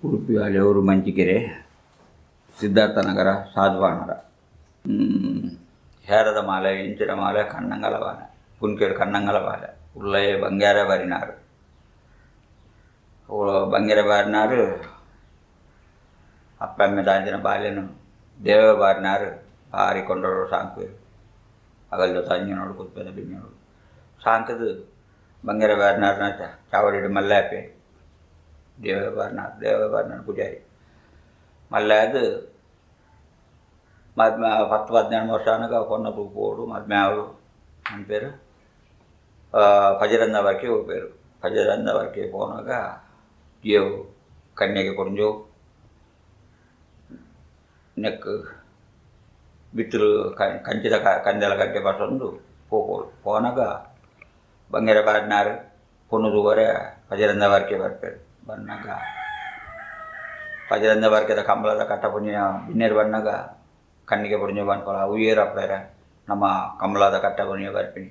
ಉಡುಪಿ ಊರು ಮಂಚಿಕೆರೆ, ಸಿದ್ಧಾರ್ಥ ನಗರ, ಸಾಧುವಾನರ. ಹೇರದ ಮಾಲೆ, ಇಂಚಿನ ಮಾಲೆ, ಕಣ್ಣಂಗಲ ಬಾಲೆ, ಪುನ್ಕೇಡು ಕಣ್ಣಂಗಲ ಬಾಲೆ, ಉಳ್ಳಯ ಬಂಗಾರ ಬಾರಿನಾರು. ಬಂಗಾರ ಬಾರಿನಾರು ಅಪ್ಪಮ್ಮೆ ದಾಂಜಿನ ಬಾಲೆನು ದೇವ ಬಾರಿನಾರು ಬಾರಿ ಕೊಂಡರು ಸಾಂಕು ಅಗಲ್ದ ತಂಜಿನೋಡು ಕುತ್ಪೆದ ಬಿನ್ನೋಡು ಸಾಂಕದು ಬಂಗಾರ ಬಾರಿನಾರನ ಚಾವಡಿಡು ಮಲ್ಲಾಪೆ ದೇವ ಬಾರಿನಾರ್, ದೇವ ಬಾರಿನಾರ್ ಪೂಜಾರಿ ಮಲ್ಲಾದು ಮದ್ಮೆ 10 15 ವರ್ಷ ಕೊನ್ನ ತೂಪೋಡು ಮದ್ಮೆ ಆವಡು ನನ್ನ పేರು ಪಜರಂದ ವರೆಗೆ ಹೋಗ್ಬೇರು. ಪಜರಂದ ವರೆಗೆ ಪೋನಾಗ ದೇವು ಕನ್ಯೆಗೆ ಕೊಡಂಜೋ ನೆಕ್ ಬಿತ್ತಲು ಕಂಚಿದ ಕಂದೆಲ ಗಡ್ಡೆ ಬಸೊಂದು ಪೋಪೋಡು. ಪೋನಾಗ ಬಂಗಾರ ಬಾರಿನಾರು ಪೊಣ್ಣು ತೂವರೆ ಪಜರಂದ ವರೆಗೆ ಬರ್ಪೇರು. ಬನ್ನಾಗ ಪಜರಂದ ವರ್ಕೆದ ಕಂಬಳದ ಕಟ್ಟ ಪುಣ್ಯ ಬಿನ್ನೇರು ಬನ್ನಾಗ ಕಣ್ಣಿಗೆ ಪುಣ್ಯ ಬನ್ಪೊಲ ಅವು ಏರಪ್ಪೇರ ನಮ್ಮ ಕಂಬಳದ ಕಟ್ಟ ಪುಣ್ಯ ಬರ್ಪಿನಿ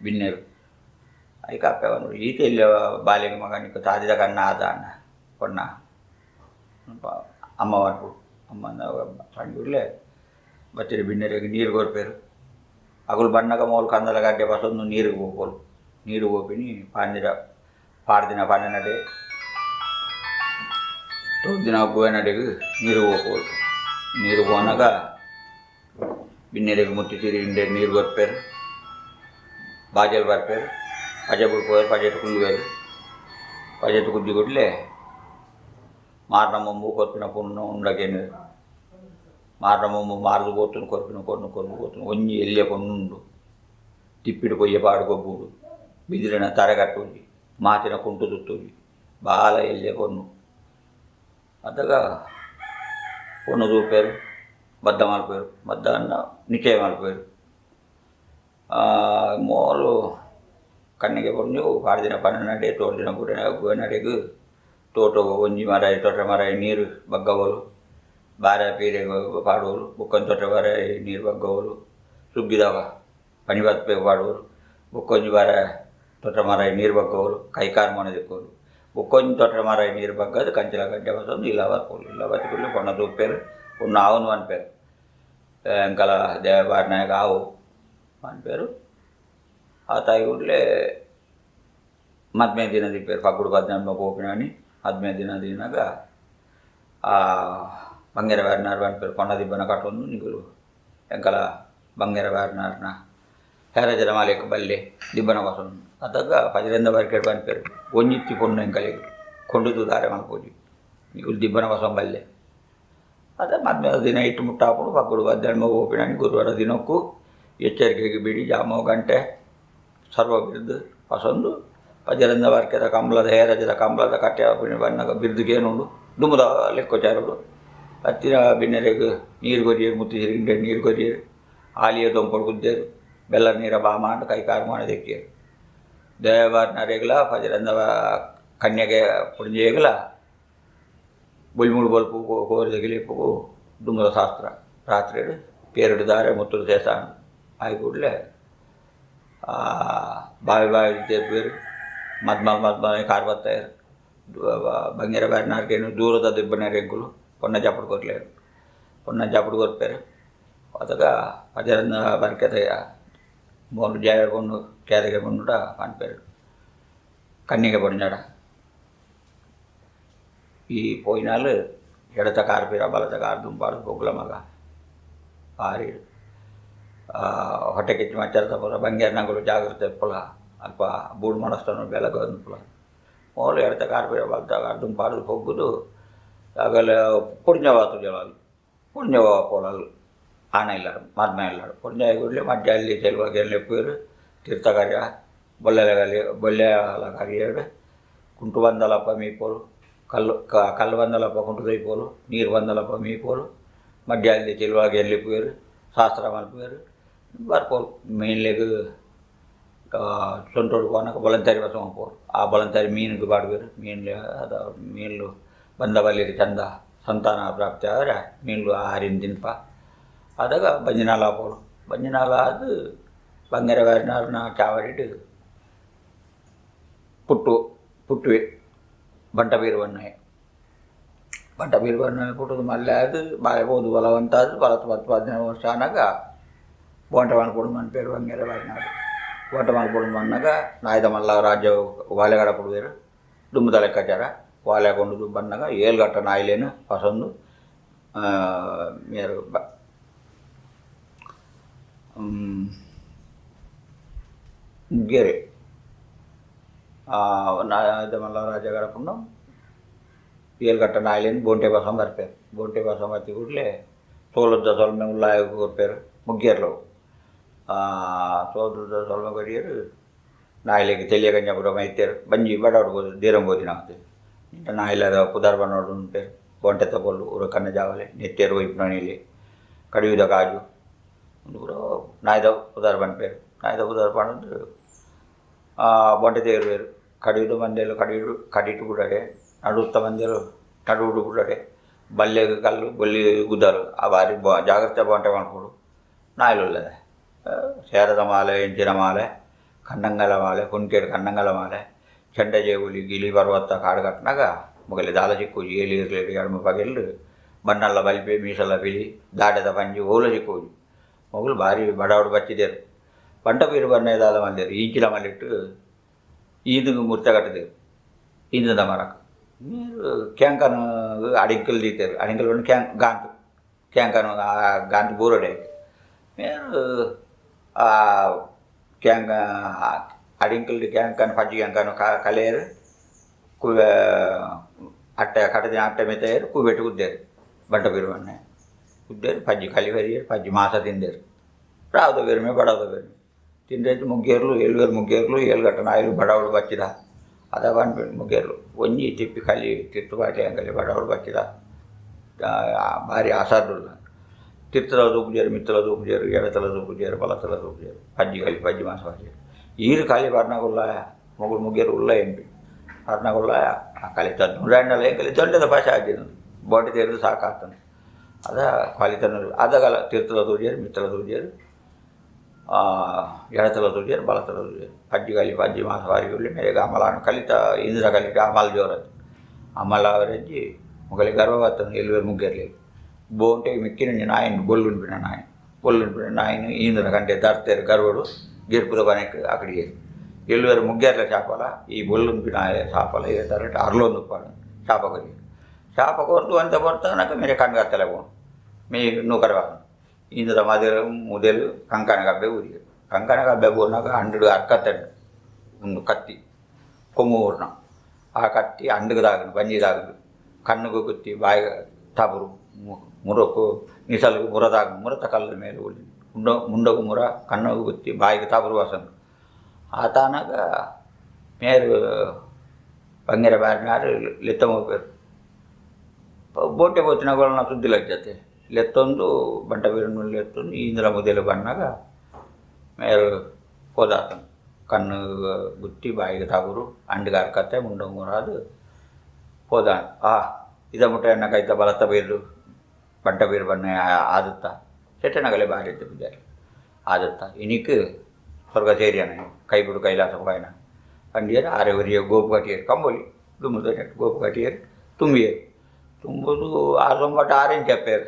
ಬಿನ್ನೇರು ಐಕ ಅಪ್ಪೆ ಬಂದ್ರು ಈತ ಇಲ್ಲಿ ಬಾಲ್ಯಗೆ ಮಗನಿಗೆ ತಾದಿದ ಕಣ್ಣ ಆದ ಅಣ್ಣ ಪೊಣ್ಣ ಅಮ್ಮ ಬನ್ಪು ಅಮ್ಮ ಪಂಡಿಡ್ಲೆ ಬತ್ತಿರಿ ಬಿನ್ನೇರಿಗೆ ನೀರು ಕೊರ್ಪೇರು. ಅಗುಲು ಬಣ್ಣಗ ಮೋಲು ಕಂದಲ ಗಡ್ಡೆ ಬಸೊಂದು ನೀರಿಗೆ ಹೋಗೋಲು. ನೀರು ಹೋಪಿನಿ ಪಾಂದಿರ ಪಾಡ್ದಿನ ಪನ್ನೆನಡೆ ದಿನ ನಡೆಗೆ ನೀರು ಹೋಗೋಲು. ನೀರು ಹೋನಾಗ ಬಿನ್ನೇರಿಗೆ ಮುತ್ತಿ ಸೀರೆ ಇಂಡೆ ನೀರು ಕೊರ್ಪೇರು, ಬಾಜಲ್ ಬರ್ಪೇರು, ಪಜೆ ಬುಡ್ಪೋರು, ಪಜೆಟ್ ಕುಂದುವೇರು. ಪಜೆಟ್ ಕುದ್ದಿ ಕೂಡಲೇ ಮಾರನ ಮುಂಬು ಕೊರ್ಪಿನ ಪೊಣ್ಣು ಉಂಡಗೇನು ಮಾರನ ಮುಂಬು ಮಾರದು ಪೋತುನು ಕೊರ್ಪಿನ ಕೊಣ್ಣು ಕೊರ್ದು ಪೋತುನು ಒಂಜಿ ಎಲ್ಯ ಪೊಣ್ಣುಂಡು ತಿಪ್ಪಿಡು ಪೊಯ್ಯ ಪಾಡು ಗೊಬ್ಬುಡು ಬಿದಿರಿನ ತರೆಗಟ್ಟುಜಿ ಮಾತಿನ ಕುಂಟು ತುತ್ತುಜಿ ಬಾಲ ಎಲ್ಯ ಪೊಣ್ಣು. ಅದಾಗ ಪೊಣ್ಣು ತೂಪೇರು, ಬದ್ದ ಮಲ್ಪೇರು, ಬದ್ದ ಅನ್ನ ನಿಶ್ಚಯ ಮಲ್ಪೇರು. ಮೋಲು ಕಣ್ಣಿಗೆ ಪೊಣ್ಣು ಪಾಡ್ದಿನ ಪನ್ನೆನಡೆ ತೋಡ್ದಿನ ಗುವೆನಡೆಗ್ ತೋಟ ಒಂಜಿ ಮರ ತೋಟ ಮರ ನೀರು ಬಗ್ಗವಲು ಬಾರೆ ಪೀರೆ ಪಾಡುವರು, ಬೊಕ್ಕೊಂಜಿ ತೋಟ ಬಾರೆ ನೀರು ಬಗ್ಗವಲು ಸುಗ್ಗಿದವ ಪನಿ ಬತ್ಪೆ ಪಾಡುವರು, ಬೊಕ್ಕೊಂಜಿ ಬಾರೆ ತೋಟ ಮರ ನೀರು ಬಗ್ಗವಲು ಕೈಕಾಲು ಮೊನೆ ದಿಕ್ಕೋಲು, ಬೊಕ್ಕೊಂಜಿ ತೋಟ ಮರ ನೀರು ಬಗ್ಗದು ಕಂಚಿಲ ಗಡ್ಡೆ ಬಸೊಂದು ಇಲ್ಲ ಬರ್ಪೋಲು. ಇಲ್ಲ ಬತ್ತಿಕುಲು ಪೊಣ್ಣ ತೂಪೇರು, ಪೊಣ್ಣು ಆవును ಪನ್ಪೇರು, ಎಂಕಲ ದೇವ ಬಾರ್ನಾಯಕ ಆವು ಪನ್ಪೇರು. ಆ ತಾಯಿ ಕೂಡಲೇ ಮದ್ಮೆ ದಿನ ದಿಪ್ಪೇರು ಫಗ್ಗುಡು ಪದ್ನೆಂಬ ಪೋಪಿನಾನಿ ಹದಿನೈದು ದಿನ ದಿನಾಗ ಆ ಬಂಗಾರ ಬಾರಿನಾರ್ ಪನ್ಪೇರು ಪೊಣ್ಣ ದಿಬ್ಬನ ಕಟ್ಟೊಂದು ನಿಗುಲು ಎಂಕಲ ಬಂಗಾರ ಬಾರಿನಾರ್ನ ಹೇರಜರ ಮಾಲೇಕ್ ಬಲ್ಲೆ ದಿಬ್ಬನ ಬಸೊಂದು ಅದಾಗ ಪಜರೆಂದ ಬರ್ಕೆಡ್ ಪನ್ಪೇರು ಒಂಜಿತ್ತಿ ಪೊಣ್ಣು ಎಂಕಲೆಗ್ ಕೊಂಡುದು ದಾರೆ ಮಲ್ಪೊಲಿ ನಿಗುಲು ದಿಬ್ಬನ ಬಸೊಂದು ಬಲ್ಲೆ. ಅದ ಮದ್ಮೆ ದಿನ ಇಟ್ಟು ಮುಟ್ಟಾಪುಡು ಫಗ್ಗುಡು ಪದ್ನೆಂಬ ಪೋಪಿನಾನಿ ಗುರುವಾರ ದಿನಕ್ಕೂ ಎಚ್ಚರಿಕೆಗೆ ಬಿಡಿ ಜಾಮೋ ಗಂಟೆ ಸರ್ವ ಬಿರ್ದು ಪಸೊಂದು ಪಜರಂದ ವರ್ಕೆದ ಕಂಬಳದ ಹೇರಜದ ಕಂಬಳದ ಕಟ್ಟೆ ಬಣ್ಣಗ ಬಿರ್ದುಗೇನುಂಡು ದುಂಬುದ ಲೆಕ್ಕೋಚಾರುಡು ಹತ್ತಿರ ಬಿನ್ನೆರೆಗ್ ನೀರು ಕೊರಿಯರು ಮುತ್ತಿ ಸಿರಿಂಡೆ ನೀರು ಕೊರಿಯರು ಆಲಿಯ ದೊಂಪಡು ಕುದ್ದೇರು ಬೆಲ್ಲ ನೀರ ಬಾಮಾಂಡು ಕೈ ಕಾರು ಮಾಡ ದೆಕ್ಕಿಯರು ದೇವಾರ್ನರೆಗ್ಲ ಪಜರಂದ ಕನ್ಯಗೆ ಪುಂಜೆಗ್ಲ ಬೊಲ್ಮುಡು ಬೊಲ್ಪು ಕೋರಿದ ಗಿಲಿಪು ದುಂಬುದ ಶಾಸ್ತ್ರ ರಾತ್ರಿ ಪೇರಡು ದಾರೆ ಮುತ್ತುಡು ದೇಸಾಂಡು ಆಯಿ ಕೂಡಲೇ ಬಾವಿ ಬಾವಿ ತೇರ್ಪೇರು ಮದ್ಮಲ್ ಮದ್ಮಲ್ ಕಾರ್ ಬತ್ತಾಯರು ಬಂಗೇರ ಬಾರಿನಾರ್ಕೇನು ದೂರದ ದಿಬ್ಬನಾರ್ ಎಂಕುಲು ಪೊನ್ನ ಜಾಪುಡು ಕೊರ್ಲೇರು ಪೊನ್ನ ಜಾಪುಡು ಕೊರ್ಪೇರು. ಅದಾಗ ಪಜರಂದ ಬರ್ಕೆದ ಮೋಲು ಜಾಯ ಪೊಣ್ಣು ಕೇದಗೆ ಪೊಣ್ಣುಡ ಪನ್ಪೇರು ಕಣ್ಣಿಗೆ ಪೊಂಜಾಡ ಈ ಪೋಯಿನಾಲ್ ಎಡತ ಕಾರ್ ಪೀರ ಬಲತ ಕಾರ್ ದುಂಬಾಡು ಪೊಗ್ಲ ಮಗ ಬಾರಿ ಹೊಟ್ಟೆ ಕಿಚ್ಚು ಮಚ್ಚರದ ಪೂರ ಬಂಗೇರ್ನಗುಲು ಜಾಗ್ರತೆ ಇಪ್ಪುಲ ಅಲ್ಪ ಬೂಡು ಮಾಡಸ್ತನ ಬೆಳಕು ಅನ್ಪುಲ ಮೋಲು ಎಡತ ಕಾರ್ ಪೀರ ಬಲತ ಕಾರ್ ದುಂಬಾಡು ಪೊಗ್ಗುದು ಅಗಲ ಪುಣ್ಯವಾತು ಜಲಾಲು ಪುಣ್ಯವ ಪೋಲಲು ಆಣ ಇಲ್ಲರು ಮದ್ಮೆ ಇಲ್ಲರು ಪುಣ್ಯ ಕೂಡಲೇ ಮಧ್ಯ ಅಲ್ಲಿ ಚೆಲುವಾಗ ಎಲ್ಲಿ ತೀರ್ಥ ಕಾರ್ಯ ಬೊಲ್ಲೆಲ ಬೊಲ್ಲೆಲ ಕಾರ್ಯ ಕುಂಟು ಬಂದಲಪ್ಪ ಮೀಪೋಲು ಕಲ್ಲು ಕಲ್ಲು ಬಂದಲಪ್ಪ ಕುಂಟು ದೈಪೋಲು ನೀರು ಬಂದಲಪ್ಪ ಮೀಪೋಲು ಮಧ್ಯ ಅಲ್ಲಿ ಚೆಲುವಾಗ ಎಲ್ಲಿ ಪೋಯರು ಶಾಸ್ತ್ರ ಮಲ್ಪುವೆರು ಬರ್ಪೋಲು ಮೀನ್ಲೆಗ್ ಸೊಂಟೋಡು ಪೋನಗ ಬೊಲಂತಾರಿ ಬಸವ ಪೋರು ಆ ಬೊಲಂತಾರಿ ಮೀನಿಗೆ ಪಾಡುವೆರು ಮೀನ್ಲೆ ಅದ ಮೀನ್ಲು ಬಂದ ಬಲ್ಲಿಗೆ ಚಂದ ಸಂತಾನ ಪ್ರಾಪ್ತಿ ಆದರೆ ಮೀನ್ಲು ಆರಿನ ತಿನ್ಪ. ಅದಾಗ ಬಂಜಿನಾಲ ಪೋಡು ಬಂಜಿನಾಲ ಅದು ಬಂಗಾರ ಬಾರಿನಾರ್ನ ಚಾವಡಿಡ್ ಪುಟ್ಟು ಪುಟ್ಟುವೆ ಬಂಟ ಬೀರುವಣ್ಣೆ. ಬಂಟ ಬೀರ್ಬಣ್ಣ ಪುಟ್ಟುದು ಮಲ್ಲೆ ಆದ್ ಬಾಲೆ ಪೋದು ಬಲವಂತಾದ್ ಬಲತ್ 10 15 ವರ್ಷ ಆನಗ ಬೋಂಟೆ ಮಲ್ಪೊಡು ಮನ್ಪೇರು ಬಂಗೇರ ಬಾರಿನಾಡು ಬೋಂಟೆ ಮಲ್ಪೊಡು ಮನ್ನಾಗ ನಾಯ್ದ ಮಲ್ಲ ರಾಜ್ಯ ವಾಲೆಗಡ ಪುಡುವೆರು ದುಂಬುದ ಲೆಕ್ಕಾಚಾರ ವಾಲೆ ಕೊಂಡು ಬನ್ನಾಗ ಏಳ್ಗಟ್ಟ ನಾಯಿಲೇನು ಪಸೊಂದು ಮೇರು ಮುಗ್ಗೇರೆ ನಾಯ್ದ ಮಲ್ಲ ರಾಜ್ಯ ಗಡಪುಂಡು ಏಳ್ಗಟ್ಟ ನಾಯಿಲೇನು ಬೋಂಟೆ ಬಸಂ ಬರ್ಪೇರು ಬೋಂಟೆ ಬಸಂ ಬತ್ತಿ ಕೂಡಲೇ ಸೋಲದ ಸೊಲ್ಮೆ ಉಲ್ಲಾಯ ಕೊರ್ಪೇರು ಮುಗ್ಗೇರ್ಲವು ಸೋಲದ ಸೊಲ್ಮೆ ಕೊರಿಯರು ನಾಯಿಲೆಗ್ ತೆಲಿಯ ಗಂಜ ಪೂರ ಮೈತೇರು ಬಂಜಿ ಬಡವಡು ಬೋದು ದೇರಂ ಬೋದಿನಾಗ್ತದೆ ನಾಯಿಲದ ಪುದರ್ ಬನ್ನೋಡು ಉಂಟೇರು ಬೋಂಟೆತ ಬೊಲ್ಲು ಉರ ಕಣ್ಣ ಜಾವಲೆ ನೆತ್ತೇರು ಒಯ್ಪುನ ನೀಲಿ ಕಡಿಯುದ ಕಾಜು ಉಂದು ಪೂರ ನಾಯ್ದ ಪುದರ್ ಪನ್ಪೇರು ನಾಯ್ದ ಪುದರ್ ಪಂಡುದು ಬೋಂಟೆ ತೇರುವೆರು ಕಡಿಯುದ ಮಂದೆಲು ಕಡಿಯುಡು ಕಡಿಟು ಬುಡಡೆ ನಡುತ್ತ ಮಂದೆಲು ನಡುವುಡು ಬುಡಡೆ ಬಲ್ಲೆಗ್ ಕಲ್ಲು ಬೊಲ್ಲಿ ಗುದ್ದಾರು ಆ ಬಾರಿ ಜಾಗ್ರತೆ ಬೋಂಟೆ ಮಲ್ಪೊಡು ನಾಯಿಲು ಉಲ್ಲದೆ ಸೇರದ ಮಾಲೆ ಎಂಚಿನ ಮಾಲೆ ಕಣ್ಣಂಗಲ ಮಾಲೆ ಕುನ್ಕೇಡು ಕಣ್ಣಂಗಲ ಮಾಲೆ ಚೆಂಡ ಜೇವುಲಿ ಗಿಲಿ ಪರ್ವತ ಕಾಡು ಕಟ್ಟಿನಾಗ ಮೊಗಲೆ ದಾಲ ಚಿಕ್ಕುಜಿ ಏಲಿ ಇರ್ಲೇಡು ಎಡಮ ಪಗೆಲ್ಲು ಬಣ್ಣಲ್ಲ ಬಲಿಪೆ ಮೀಸಲ ಪಿಲಿ ದಾಡೆದ ಪಂಜಿ ಓಲ ಚಿಕ್ಕುಜಿ ಮೊಗಲು ಭಾರಿ ಬಡವಡು ಬಚ್ಚಿದೇರು ಬಂಟ ಪೀರು ಬಣ್ಣ ದಾದ ಮಲ್ದೇರು ಈಂಚಿನ ಮಲ್ಲಿಟ್ಟು ಈದುಗು ಮುರ್ತ ಕಟ್ಟದೇರು ಈಂದದ ಮರಕ್ ನೀರು ಕ್ಯಾಂಕನ್ ಅಡಿಂಕಲ್ ದೀತೇರು ಅಡಿಂಕಲ್ ಬಂದು ಕ್ಯಾಂಕ್ ಗಾಂತು ಕ್ಯಾಂಕನ್ ಗಾಂತು ಬೂರಡೆ ಮೇರು ಆ ಕ್ಯಾಂಕ ಅಡಿಂಕಲ್ ಕ್ಯಾಂಕನ್ ಪಜ್ಜಿ ಕ್ಯಾಂಕನ್ ಕಲೆಯರು ಕುವೆ ಅಟ್ಟೆ ಕಟ್ಟದಿನ ಅಟ್ಟೆ ಮೆತ್ತೆಯರು ಕುವೆಟ್ಟು ಗುದ್ದೇರು ಬಂಟ ಬೀರುವಣ್ಣೆ ಗುದ್ದೇರು ಪಜ್ಜಿ ಕಲಿ ಬರಿಯರು ಪಜ್ಜಿ ಮಾಸ ತಿಂದೇರು ರಾವದ ಬೇರುಮೆ ಬಡವದ ಬೇರುಮೆ ತಿಂದ್ರೆ ಮುಗ್ಗೇರ್ಲು ಏಳುವೇರು ಮುಗ್ಗೇರ್ಲು ಏಳುಗಟ್ಟ ನಾಯಿಲು ಬಡವಡು ಬಚ್ಚಿದ ಅದ ಪನ್ಪೆ ಮುಗ್ಗೇರ್ಲು ಒಂಜಿ ತಿಪ್ಪಿ ಕಲಿ ತಿರ್ತುಪಾಟಿ ಅಂಗಲಿ ಬಡವಡು ಬಚ್ಚಿದ ಭಾರಿ ಆಸಾದುಲ್ಲ ತಿರ್ತಲ ತೂಪುಜೇರು ಮಿತ್ತಲ ತೂಪುಜೇರು ಎಡತಲ ತೂಪುಜೇರು ಬಲತಲ ತೂಪುಜೇರು ಪಜ್ಜಿ ಕಲಿ ಪಜ್ಜಿ ಮಾಸ ಪಜ್ಜಿ ಈರು ಖಾಲಿ ಪರ್ನಗುಲ್ಲ ಮೊಗುಳು ಮುಗ್ಗೇರು ಉಲ್ಲ ಎಂಪಿ ಪರ್ನಗುಲ್ಲ ಆ ಕಲಿ ತನ್ನು ಕಲಿ ದೊಡ್ಡದ ಭಾಷೆ ಆಜಿನ ಬೋಟಿ ತೇರು ಸಾಕಾಗ್ತಾನೆ ಅದ ಕ್ವಾಲಿತನ ಅದಗಲ ತಿರ್ತಲ ತೂಜೇರು ಮಿತ್ತಲ ತೂಜೇರು ಎಡತಲ ತೂಜೇರು ಬಲತಲ ತೂಜೇರು ಪಜ್ಜಿ ಕಲಿ ಪಜ್ಜಿ ಮಾಸ ಬಾರಿ ಉಳ್ಳಿ ಮೇರೆಗೆ ಅಮಲಾನು ಕಲಿತ ಇಂದ್ರ ಕಲಿತ ಅಮಲ್ ಜೋರದ್ದು ಅಮಲ ಅವರಜ್ಜಿ ಮೊಗಲಿ ಗರ್ವವತ್ತನು ಎಲ್ವೇರು ಮುಗ್ಗೇರ್ಲಿ ಬೋಂಟೆ ಮಿಕ್ಕಿನ ನಾಯಿನ್ ಬೊಲ್ಲುಂಪಿನ ನಾಯಿ ಬೊಲ್ಲುಂಪಿನ ನಾಯಿನ ಈಂದ್ರ ಕಂಡೆ ದರ್ತೇರು ಗರ್ವಡು ಗಿರ್ಪುದ ಬನಕ್ಕೆ ಅಕಡಿಗೆ ಎಲ್ವೇರು ಮುಗ್ಗೇರ್ಲ ಶಾಪಲ ಈ ಬೊಲ್ಲುಂಪಿನ ಶಾಪಲ ಇದೇ ಥರ ಅರ್ಲೊಂದು ಉಪ್ಪಾಡು ಶಾಪ ಕೊರಿ ಶಾಪ ಕೊರ್ದು ಅಂತ ಬರ್ತಾನಕ ಮೇರೆ ಕಣ್ಗತ್ತಲೆ ಬೋಣು ಮೇ ನೂಕರವಾಗ ಇಂದ್ರ ಮದೆಲು ಮುದೆಲು ಕಂಕಣ ಗಬ್ಬೆ ಊರಿಗೆ ಕಂಕಣ ಗಬ್ಬೆ ಬೋನಾಗ ಅಂಡು ಅರ್ಕತ್ತಂಡು ಒಂದು ಕತ್ತಿ ಕೊಮ್ಮು ಊರ್ನ ಆ ಕತ್ತಿ ಅಂಡುಗೆ ದಾಗಂಡು ಬಂಜಿ ದಾಗಂಡು ಕಣ್ಣುಗು ಗುತ್ತಿ ಬಾಯಿಗೆ ತಬರು ಮುರಕು ನಿಸಲ್ಗು ಮುರದಾಗ ಮುರತ ಕಲ್ಲು ಮೇಲೆ ಉಳಿ ಮುಂಡ ಮುಂಡಗು ಮುರ ಕಣ್ಣುಗು ಗುತ್ತಿ ಬಾಯಿಗೆ ತಬರು ವಾಸನ ಆತಾನಾಗ ಮೇರು ಬಂಗೆರ ಬಾರಿನಾರು ಲೆತ್ತ ಮೋಪೇರು ಬೋಟೆ ಪೋತಿನಗಳನ್ನ ಸುದ್ದಿ ಲಜ್ಜತೆ ಲೆತ್ತೊಂದು ಬಂಟ ಬೀರನ್ನು ಲೆತ್ತೊಂದು ಇಂದ್ರ ಮುದೆಲು ಬಣ್ಣಾಗ ಮೇರು ಹೋದಾತನು ಕಣ್ಣು ಗುತ್ತಿ ಬಾಯಿಗೆ ತಬರು ಅಂಡಿಗೆ ಅರ್ಕತ್ತೆ ಮುಂಡಂಗು ಮುರಾದು ಹೋದ ಆ ಇದ ಮುಟ್ಟ ಎಣ್ಣ ಕೈತ ಬಲತ್ತ ಬೀರು ಬಂಟ ಬೀರು ಬಣ್ಣ ಆದತ್ತ ಸೆಟ್ಟನಗಲೆ ಬಾರಿ ಇತ್ತು ಪೂಜಾರಿ ಆದತ್ತ ಇನಿಕ್ ಸ್ವರ್ಗ ಸೇರಿಯಾನ ಕೈಬಿಡು ಕೈಲಾಸ ಹೋಯನ ಪಂಡಿಯರು ಆರೆ ಒರಿಯ ಗೋಪು ಕಟ್ಟಿಯರು ಕಂಬೊಲಿ ದುಮ್ಮದ ಗೋಪು ಕಟ್ಟಿಯರು ತುಂಬಿಯರು ತುಂಬುದು ಆರು ಸೊಂಬಟ್ಟು ಆರೆಂಜ್ చెప్పారు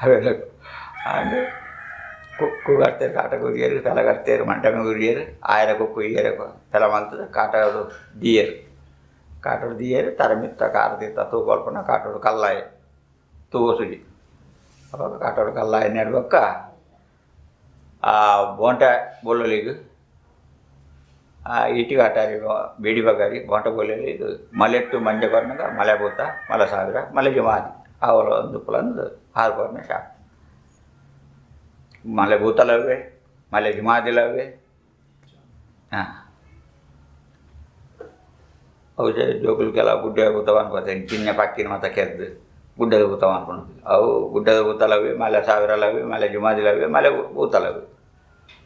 ಅವೆಲ್ಲ ಅಂಡ್ ಕುಕ್ಕು ಕಟ್ತಾರೆ ಕಾಟ ಕುರಿಯರು ತಲೆ ಕಟ್ತಾರೆ ಮಂಟಮೆ ಕುರಿಯರು ಆಯರ ಕುಕ್ಕು ಇಯರ ತಲೆ ಮಲ್ತದ ಕಾಟೋಡು ದಿಯರು ಕಾಟೋಡು ದಿಯರು ತರಮಿತ್ತ ಕಾರದಿತ್ತ ತೂಕೊಲ್ಪನ ಕಾಟೋಡು ಕಲ್ಲಾಯ ತೂವಸುಜಿ ಅವಾಗ ಕಾಟೋಡು ಕಲ್ಲಾಯ ನೆಡ್ಬಕ್ಕ ಆ ಬೋಂಟ ಬೊಲ್ಲೊಲಿಗ್ ಆ ಇಟಿ ಕಾಟಾರಿ ಬೇಡಿ ಬಗಾರಿ ಬೋಂಟ ಬೊಲ್ಲೊಲಿಗ್ ಮಲೆಟ್ಟು ಮಂಜ ಕೊರ್ನಗ ಮಲೆ ಭೂತ ಮಲೆ ಸಾವಿರ ಮಲೆ ಜುಮಾದಿ ಆವಲ ಒಂದು ಪುಲಂದು ಆರು ಕೊರ್ನ ಶಾಪ್ ಮಲೆ ಭೂತಲವೇ ಮಲೆ ಜುಮಾದಿಲವೇ ಹಾಂ ಅವು ಜೋಕುಲು ಕೆಲವು ಗುಡ್ಡೆ ಭೂತವ ಅನ್ಕೋತೇನೆ ಚಿನ್ನ ಪಕ್ಕಿನ ಮತ ಕೆದ್ದು ಗುಡ್ಡದ ಭೂತವ ಅನ್ಕೊಂಡು ಅವು ಗುಡ್ಡದ ಭೂತಲವೇ ಮಲೆ ಸಾವಿರಲವೇ ಮಲೆ ಜುಮಾದಿಲವೇ ಮಲೆ ಭೂತಲವೇ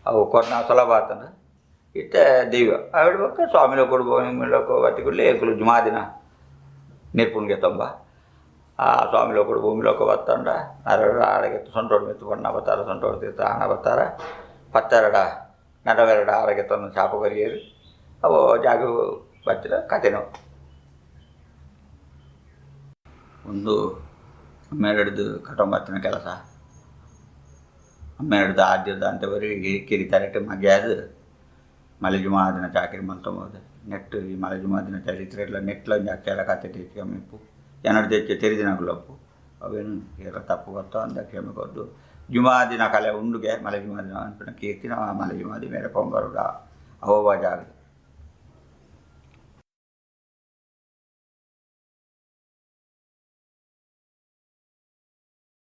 ಅವು ಕೊರ್ನ ಸುಲಭ ಆತನ ಇತ್ತೆ ದೈವ ಆವಿಡ ಬೊಕ್ಕ ಸ್ವಾಮಿಲ ಕೊಡು ಬತ್ತಿ ಕೂಡಲೇ ಎಂಕುಲು ಜುಮಾದಿನ ನಿರ್ಪುಣ್ಗೆ ತೊಂಬ ಆ ಸ್ವಾಮಿ ಲೋಕಡು ಭೂಮಿ ಲೋಕ ಬತ್ತಂಡ ನರಡ ಆಡಗೆ ಸೊಂಟೋಡು ಮಿತ್ತು ಬಣ್ಣ ಬತ್ತಾರ ಸೊಂಟೋಡು ತೀರ್ಥ ಆಣ ಬತ್ತಾರ ಪತ್ತೆರಡ ನಡವೆರಡ ಆರಗೆ ತಂದು ಶಾಪ ಕೊರಿಯರು ಅವು ಜಾಗ ಬತ್ತಿರ ಕತೆನೋ. ಉಂದು ಅಮ್ಮೆರೆಡ್ದ್ ಕಟೊಂದು ಬತ್ತಿನ ಕೆಲಸ. ಅಮ್ಮೆರೆಡ್ದ್ ಆದ್ಯ ದಾಂತೆ ಒರಿ ಕಿರಿ ತರೆಟ್ ಮಗೆ ಆದ್ ಮಲೆ ಜುಮಾದಿನ ಚಾಕಿರಿ ಮಂತೊಂದು ನೆಟ್ಟ್ ಈ ಮಲೆ ಜುಮಾದಿನ ಚರಿತ್ರೆಡ್ಲ ನೆಟ್ಲ ಒಂಜಿ ಅಕ್ಷರ ಕತೆಟ್ ಹೆಚ್ಚು ಕಮ್ಮಿ ಇಪ್ಪು. ಎನಡ್ದ್ ಹೆಚ್ಚ ತೆರಿದಿನಕುಲು ಅಪ್ಪು ಅವೆನ್ ಏರಾ ತಪ್ಪು ಬತ್ತಂಡ ಕ್ಷಮೆ ಕೊರ್ದು ಜುಮಾದಿನ ಕಲೆ ಉಂಡುಗೆ ಮಲೆ ಜುಮಾದಿನ ಪನ್ಪಿನ ಕೀರ್ತಿ ನಮ್ಮ ಮಲೆ ಜುಮಾದಿ ಮೇರೆ ಪೋವೊಂದು ಬರೊಡು ಅವು ಅವು ಜಾಗ್.